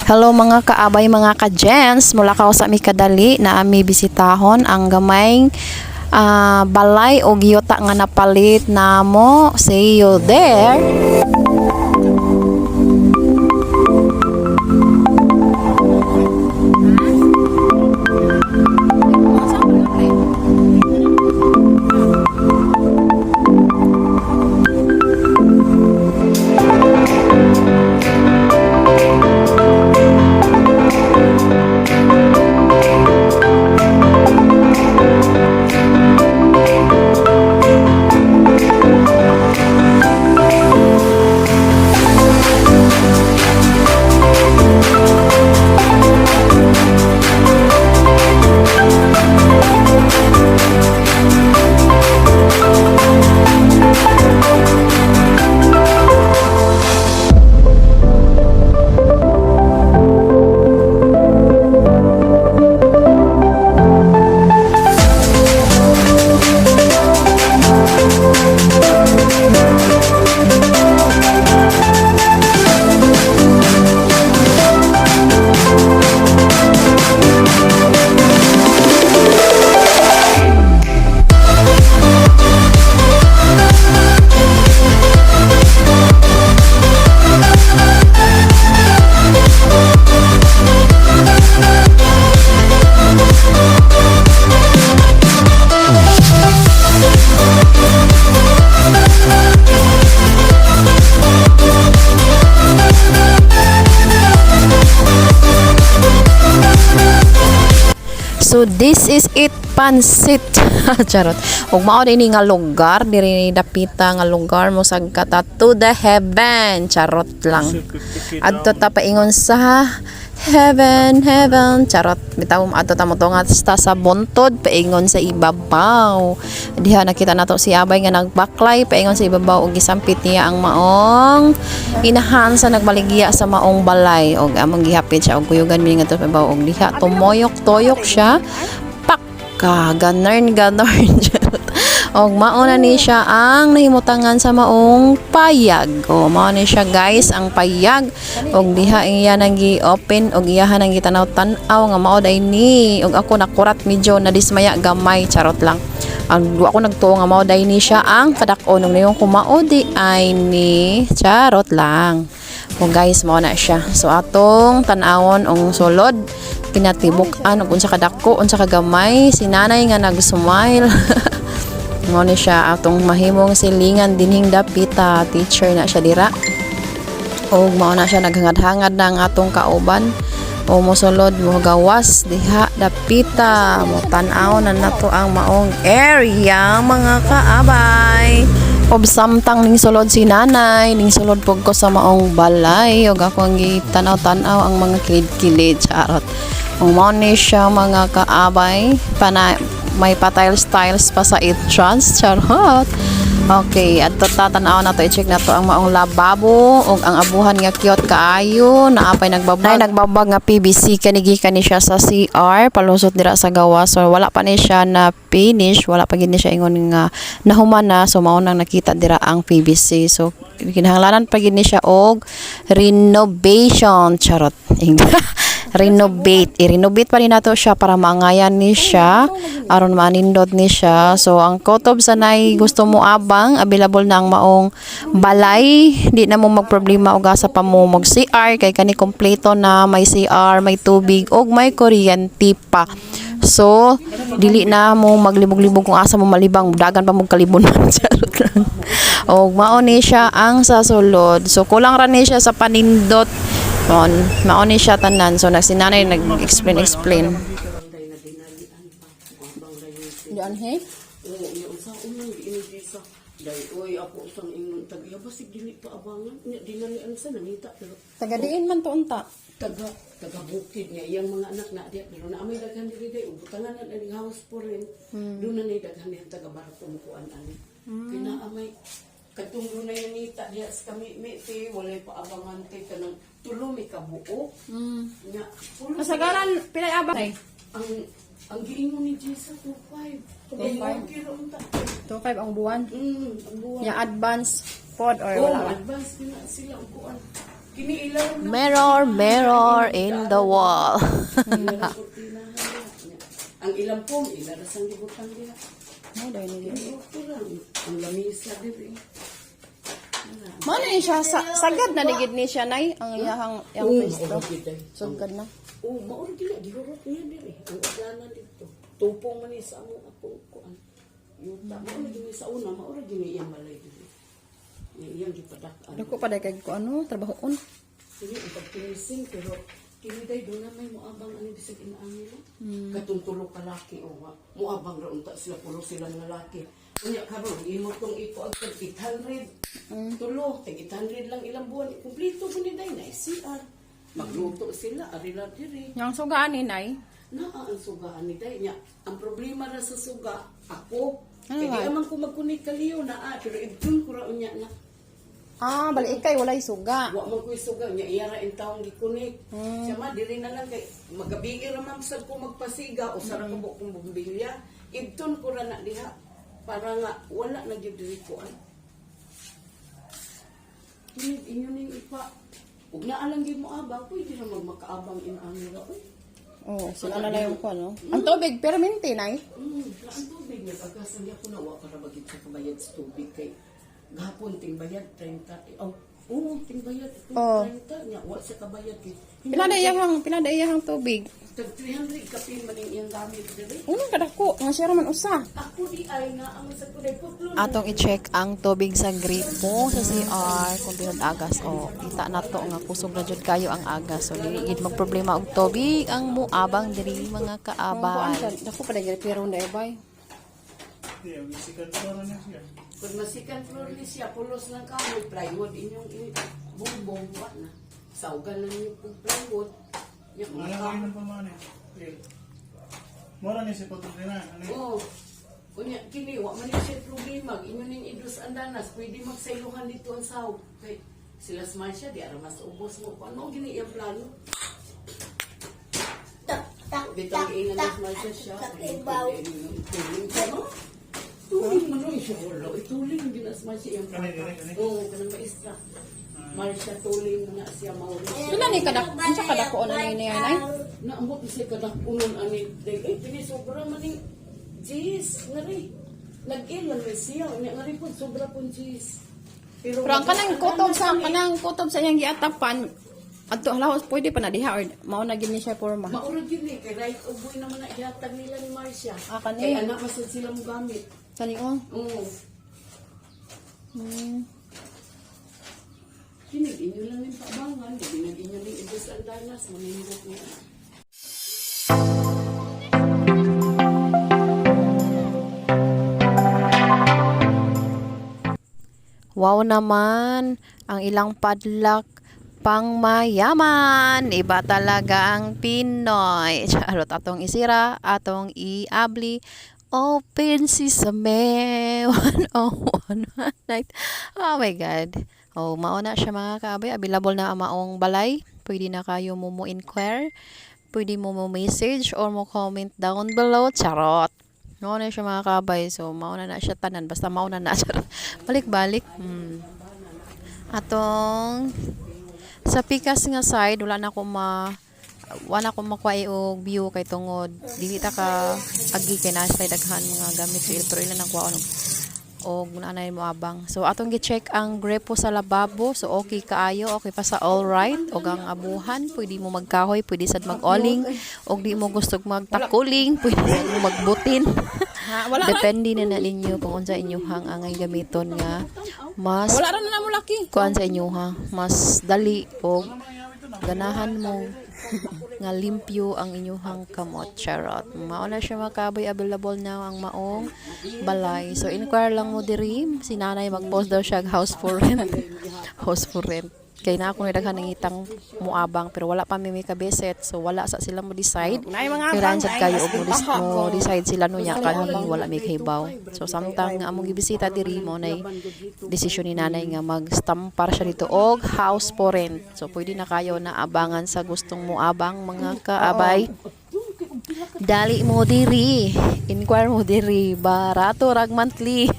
Hello mga kaabay, mga ka-gents, mula ka sa mi kadali na ami bisitahon ang gamayng balay o giyota nga napalit namo. See you there. So this is it, pansit. Charot. Ug mao din nga lugar diri dapita nga lugar mo sagkata to the heaven. Charot lang. Adto ta paingon sa heaven, heaven. Charot. Bitaw adto ta mo tunga ta sa buntod paingon sa ibabaw. Diha nakita nato si Abay nga nagbaklay paingon sa ibabaw ug gisampit niya ang maong inahan sa nagbaligya sa maong balay og among gihapit siya og kuyugan mi ngadto sa ibabaw og diha tumoyok-toyok siya pak ka ganern ganern. Charot. Og mao na ni siya ang nahimutangan sa maong payag. O mao ni siya, guys, ang payag. Og diha iya nang gi-open og iyahan ang gitanaw-tan-aw nga mao day ni. Og ako nakurat medyo nadismaya gamay, charot lang. Ang wa ko nagtuo nga mao day ni siya ang kadak-on ug niyong kumao di ay ni, charot lang. O guys, mao na siya. So atong tan-awon ang sulod, kinatibuk-an ug unsa kadako, unsa kagamay, si nanay nga nag-smile. Mao ni siya atong mahimong silingan dinhing dapita, teacher na siya dira. Og mao na siya naghangad-hangad na ang atong kauban. O mosulod mo gawas diha dapita, mo tan-aw na nato ang maong area, mga kaabay. Ob samtang ning sulod si nanay, ning sulod pug ko sa maong balay ug ako ang gitanaw-tanaw ang mga kilid-kilid, charot. Ug mao ni siya, mga kaabay, pana may pa-tiles-tiles pa sa entrance, charot. Okay, at tatanaw na to, i-check na to ang maong lababo ug ang abuhan nga cute kaayo, naapay nagbabag. Nay nagbabag nga PVC kani gikan ni siya sa CR palusot dira sa gawas. So wala pa ni siya na finish, wala pa gid ni siya ingon nga nahuman na, so mao nang nakita dira ang PVC. So kinahanglanan pa gid ni siya og renovation, charot. Renovate. I-renovate pa rin nato siya para maangayan ni siya, aron manindot ni siya. So, ang kotob sa nay gusto mo abang, available na ang maong balay. Di na mo magproblema og asa pa mo mag CR kay kani kompleto na, may CR, may tubig og may kuryente pa. So, dili na mo maglibog-libog kung asa mo malibang, dagan pa mo kalibunan. Charot lang. Og mao ni siya ang sa sulod. So, kulang ra ni siya sa panindot. Mon, mao ni siya tanan. So, nagsinanay nag-explain explain. Diyan he? Oo, iya unsa unang giingon sa dai oy ako usang ingon tag iya basig dili pa abangan nya dinalian sa nangita pero Taga diin man to unta. Taga taga bukid niya iyang mga anak na diya pero naa may daghan diri day ug butangan na ning house po rin doon na ni daghan niya taga barakong kuan ani kay naa may kadtong dunay nangita diya sa kami mi ti walay pa abangan ti kanang tulo mi ka buok nya tulo. Kasagaran pilay abang? Ang giingon ni Jesus 25. 25 kilo unta. 25 ang buwan. Ang buwan. Ya advance pod or Oh, wala? advance din na sila ang kuan. Kini ilaw na. Mirror, mirror in the wall. Ila kurtinahan diha. Ang ilang pong, ila ra sang gibutang diha. Mo dai ni. Kini okay lang. Ang lamisa diri. Mo na ni siya sa, sagad na ligid ni siya nay ang iyahang iyang Oo, pwesto. mao gid ay. Sagad na. Oo, mao ra gid gihurot niya diri. Ang uplanan dito. Tupong man ni sa amo akong kuan. Yuta mao ra gid ni sa una, mao ra gid ni iyang balay diri. Iyang iyang gipadak-an. Dako pa dai kay ko ano trabahoon. Sige, ang pagpinising, pero kini day doon na may muabang ano bisag inaang nila. Katong tulo ka laki o wa. Muabang ra unta sila pulo sila nga laki. Unya karon imo tong iko ang tag 800. Tulo, tag 800 lang ilang buwan. Kumpleto ko ni day na CR. Magluto sila ari ra diri. Yang sugaan ni nay. Naa ang sugaan ni day nya. Ang problema ra sa suga ako. Ano Kay di ba? aman ko magkunik kaliyo naa pero ibtun ko ra unya na. Ah, bali ikay walay suga. Wa man ko'y suga nya iya ra in taong gikunik. Siya ma diri na lang kay magabi ra ma'am sad ko magpasiga o sa ra ka kong bumbilya. Ibton ko ra na diha para nga wala na gyud diri ko ay. Kini inyo ning ipa. Ug naa lang gyud mo abang pwede ra magmakaabang in ani ra oy. Oh, sila na lang yung kuan no. Ang tubig permente nay. Ang tubig niya pagkasan niya ko na wa para bagit sa kabayad sa tubig kay gahapon ting bayad 30 eh, oh, oo, ting bayad Oh. 30 niya wa sa kabayad kay Pila na iyahang tubig. Tag 300 kapin man ang iyang gamit diri. Unang kadako nga siya ra man usa. Ako di ay nga ang sa kulay putlo. Atong i-check ang tubig sa gripo sa CR kung tinud agas o kita na to nga kusog na jud kayo ang agas, so dili gid magproblema og tubig ang muabang diri mga Kuan kaabay. ka dako pa dai pero na bay. Di, ang second floor na siya. Kung masikan floor ni siya, pulos lang kahoy, plywood inyong bumbong wa na. Saugan lang niyo pong plywood. Nya mga Wala kayo kahoy. ng pamana. Eh, Mura ni si Patrolina. Ano yun? Oo. Unya kini wa man ni siya problema. Inyo ning idus andanas, pwede magsaylohan dito ang sahog. Kay sila Smarsha di ara mas ubos mo. Kung ano gini iyang plano? Bitang ina ni Smarsha siya. Ituling ka no? Tuling man rin siya. Wala, ituling gina Smarsha iyang Kani, dili, kani. Oo, kanang maestra. Marsha tuling na siya Mauricio. Pila ni kadako unsa kadako na ni niya nay? Naambot na siya kadakunon ani day. Ay, kini sobra man ni Jeez, ngari. Nag-ilan man siya. Unya ngari po, sobra pong Jeez. Pero ang kanang kutob sa iyang giatapan adto hala pwede pa na diha or mao na gid ni siya porma. Maurag yun eh, kay right of way naman na ihatag nila ni Marcia. Ah, kani. Kay anak masad sila mo gamit. Kani oh. Oo. Kinig, inyo lang yung paabangan. Binag inyo ning Ibis Andanas, manindot niya. Wow naman, ang ilang padlock pang mayaman. Iba talaga ang Pinoy. Charot, atong isira, atong iabli. Open sesame 101 one night. Oh my God. Oh, mao na siya mga kaabay. Available na ang maong balay. Pwede na kayo mo inquire. Pwede mo mo message or mo comment down below. Charot. Mao na siya mga kabay. So, mao na na siya tanan. Basta mao na na. Charot. Balik-balik. Atong sa pikas nga side, wala ko makuha og view kay tungod dili ta ka agi kay naa sa daghan mga gamit so pero ilan ang kuha og naanay mo abang. So atong gi-check ang grepo sa lababo. So okay kaayo, okay pa sa all right og ang abuhan, pwede mo magkahoy, pwede sad mag-oling og di mo gusto magtakuling, pwede sad mo magbutin. Ha, wala ra. Depende na na ninyo kung unsa inyong angay gamiton nga mas Wala ra na namo laki. kuan sa inyo ha, mas dali og ganahan mo nga limpyo ang inyuhang kamot. Charot. Mao na siya mga kaboy, available na ang maong balay. So inquire lang mo diri si nanay, mag-post daw siya og house for rent. House for rent kay na ako ni daghan nangitang muabang pero wala pa mi may kabeset, so wala sa sila mo decide. Naay mga Kailangan abang, sad ay, kayo mas og baha mo ko. decide sila no nya kami wala may kahibaw. So samtang nga among gibisita diri mo nay desisyon ni nanay nga magstampar siya dito og house for rent. So pwede na kayo na abangan sa gustong mo abang mga kaabay. Dali mo diri, inquire mo diri, barato rag monthly.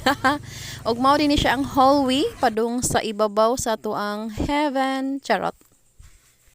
Og mao din ni siya ang hallway padung sa ibabaw sa tuang heaven. Charot.